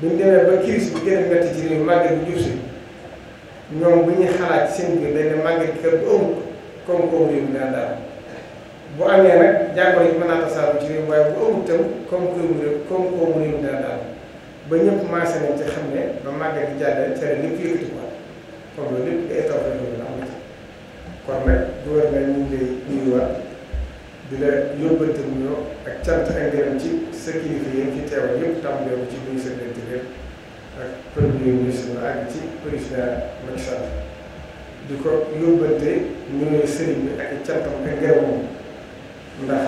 buñ demee ba crise bi gën a métti ci réew màggal bi jub si ñoom bu ñuy xalaat ci seen biir dañ ne màggal bi kër bu amul koom-koom réew mi dana daal bu amee nag jàngoro yi mën naa tasaaru ci réew waaye bu amul tam koom-koomu réew mi dana daal ba ñëpp maase nañ ci xam ne ba màggal gi jàllee ca la lépp yëkkati ko kon loolu lépp day taw rek la am na ci kon nag gouvernement ñu ngi lay nuyuwaat di la yóbbante nuyoo ak cant ak ngërëm ci sa kilifa yi ci teewal yëpp tàmbalee ko ci ministre de l'Intérieur ak premier ministre ba àgg ci président Macky Sall di ko yóbbante nuyoo sëriñ bi ak cantam ak ngërëmam ndax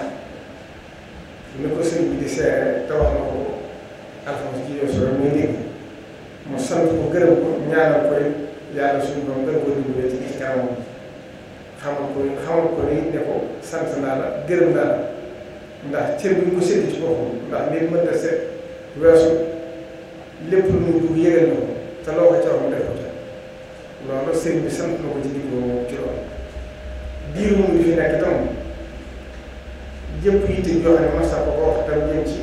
ni ko sëriñ bi di seere te wax na ko Alphonse ci yow soo muy dégg mu sant ko gërëm ko ñaanal koy yàlla suñu doom gën ko dimbalee ci kanamam xamal ko ni ne ko sant naa la gërëm naa la ndax cër bi ñu ko séddi ci boppam ndax nit mën na seet weesu lépp lu muy dugg yëgal na ko te loo ko ca wax mu def ko ca loolu sëriñ bi sant na ko ci digg boobu ci loolu biir mu ngi fi nekk itam jëpp yitte joo xam ne masa ko wax tam jëm ci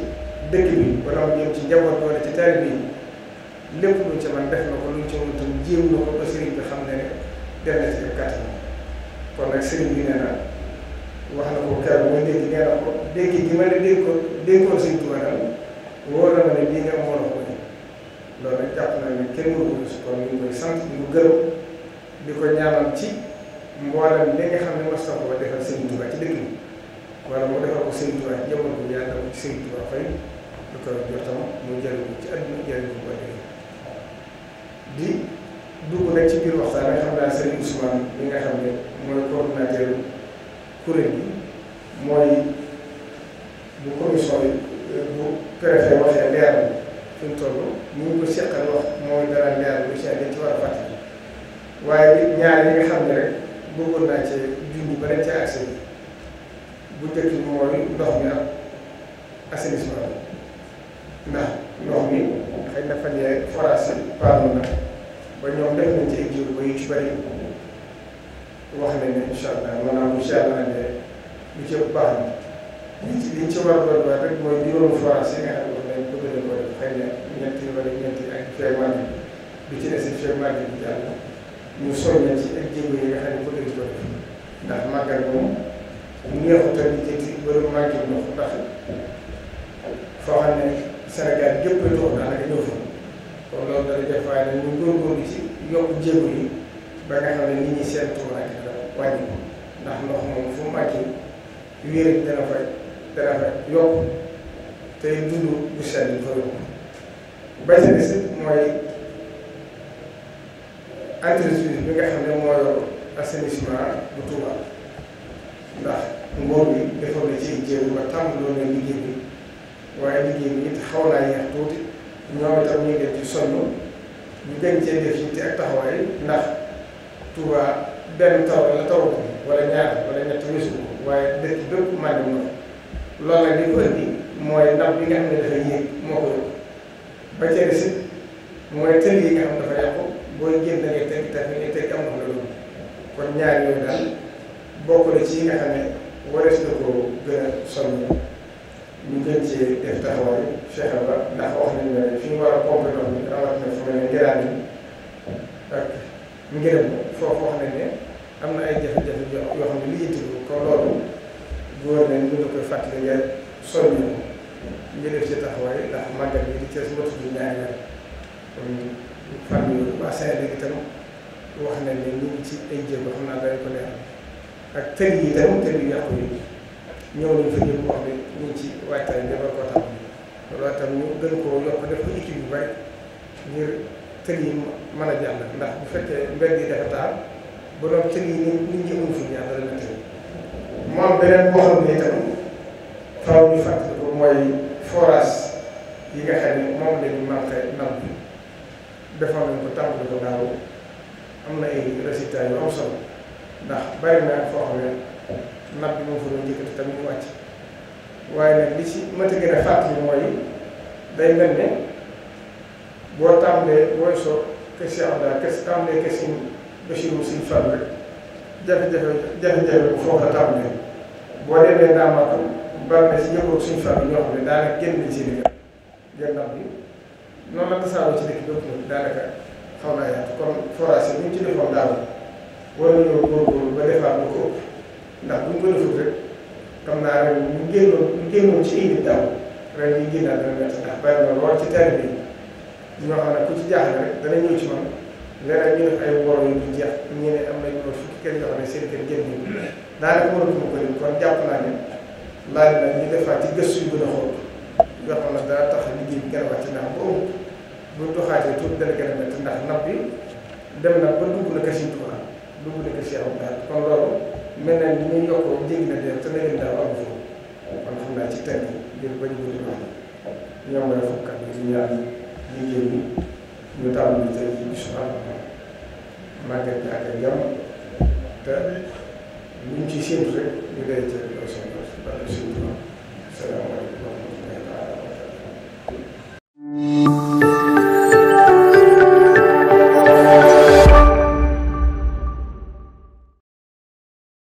dëkk bi wala mu jëm ci njaboot wala ci taalibe bi lépp luñ ci man def na ko luñ ci mën tam jéem na ko ba sëriñ bi xam ne ne dem na ci def kàttan kon nag sëriñ bi nee na wax na ko keroog mooy dégg nee na ko dégg gi ma ne déggoon sëñ Tuubaa daal wóor na ma ne lii nga moo la ko ni loolu nag jàpp naa ne kenn mënu ko gis kon ñu ngi koy sant di ko gërëm di ko ñaanal ci mboolem li nga xam ne mos na ko defal sëñ Tuubaa ci dëkk bi wala mu defal ko sëñ Tuubaa ci jamono bi yàlla ko ci sëñ Tuubaa fay lu ko jotam mu jëriñ ko ci àdduna jëriñ ko ba di dugg nag ci biir waxtaan nga xam naa Serigne Ousmane bi nga xam ne mooy coordinateur kuréel gi mooy bu commission yi bu préfet waxee leeral fi mu toll ñu ngi ko seqal wax mooy dara leeral lu ci dañ ci war a fàttali waaye ñaar yi nga xam ne rek bëggoon naa ci junj ba dañ ci accès bu njëkk bi mooy ndox mi ak assainissement bi ndax ndox mi xëy na fan yee forage yi paanu na ba ñoom def nañ ci ay jiw ba yu ci bëri wax nañ ne incha allah maanaam incha allah ne lu ci ëpp baax na liñ ci war a doon wax rek mooy juróomi forage yi nga xam ne dañ bëgg nañ ko def xëy na ñetti wala ñeenti ak fee màgg bi ci des fee màgg bi jàll ñu soññal ci ak jéego yi nga xam ne bëgg nañ ko def ndax màggal moom neexut a lijjanti bëri màgg ndox ndax foo xam ne Sénégal gépp la doon daanaka ñëw fa kon loolu dana def waaye nag ñu góorgóorlu ci yokk jéego yi ba nga xam ne nit ñi seen tuuraay dana wàññi ko ndax ndox moom fu mu màcc wéer dana fa yokk te dund bu sell yi fa yokk ba ca des mooy entreprise bi nga xam ne moo yor assainissement bu Touba ndax nguur bi defoon na ci jéego ba tàmbaloon na liggéey bi waaye liggéey bi it xaw naa yeex tuuti ñoom itam ñu ngi ci sonn ñu gën cee def yitte ak taxawaay ndax Touba benn taw la taw wala ñaar wala ñett weesu ko waaye dëkk bépp màgg na loolu nag li ko indi mooy ndam bi nga xam ne dafa yéeg moo ko yóbbu ba ca des it mooy tël yi nga xam dafa yàqu booy génn da ngay teg te fi ngay teg am na loolu kon ñaar yooyu daal bokk na ci yi nga xam ne warees na ko gën a sonn ñu gën cee def taxawaay fexe ba ndax wax nañu ne fi ñu war a pompe ndox mi rawatina fu mel ne ngiraan yi ak ngërëm foofu wax nañ ne am na ay jafe-jafe yoo xam ne li yitteelu kon loolu góor nañ ñu ngi koy fàttali nga soññi ko ñu def ci taxawaay ndax màggal bi di Cees motu bi ñaari weer kon fan yooyu waa Sénégal itam wax nañ ne ñu ngi ci ay jéego xam naa dañ ko leer ak tël yi itam tël yu yàqu yi ñëw nañ fa ñëpp wax ne ñu ngi ci waajtaay bi war koo tax loolu itam ñu gën koo yokk def ko équipe yu bari ngir tël yi mën a jàll ndax bu fekkee mbedd yi dafa taal ba doon tël yi nit ñi amuñ fi ñaar dana la tël mu am beneen boo xam ne itam faaw ñu fàttali ko mooy forage yi nga xam ne moom la ñu manqué naw bi defoon nañ ko tàmbali ko daaw am na ay résultats yu am solo ndax bari na foo xam ne napp bi moo fa doon njëkkati tamit mu wàcc waaye nag li ci mën a gën a fàttali mooy day mel ne boo tàmbalee booy soo kese am daal kese tàmbalee kese Bachirou Sine Fall rek jafe-jafe bu foofu la tàmbalee boo demee Ndamatou bari na si ñëwoon suñu Fall ñoo xam ne daanaka génn nañ si liggéey gën napp bi noonu la tasaaroo ci dëkk bi ëpp na daanaka xaw naa yaatu kon forage yi bu ñu ci defoon daaw war nañoo góorgóorlu ba defaat lu ko ëpp ndax bu ñu ko defut rek xam naa ren ñu génnoon ci ay nit daaw ren ñu génnaat dana métti ndax bari na lool ci tari bi ñoo xam ne ku ci jaaxle rek dana ñëw ci man leneen ñu def ay woro yu du jeex ñu ne am nañu loolu fukki kër yoo xam ne seen kër génn ñu daanaka mënatuma ko lim kon jàpp naa ne laaj na ñu defaat ci gëstu yu gën a xool yoo xam ne dana tax liggéey bi gën a wàcc ndax bu buñ doxaatee tuuti dana gën a métti ndax napp bi dem na ba dugg na kër Sëriñ Tuubaa dugg na kër Cheikh Abdou kon loolu mel na ni ñuy yokkoo jéggi na dee te na leen daaw amu foofu kon xam naa ci tënk ngir bañ a gudd wax ñoom mooy fukk ak ñu ñaan liggéey bi ñu tàmbali tey ci bisu màggal bi ak jàmm te luñ ci séntu rek ñu day ca seen barke Sëriñ Tuubaa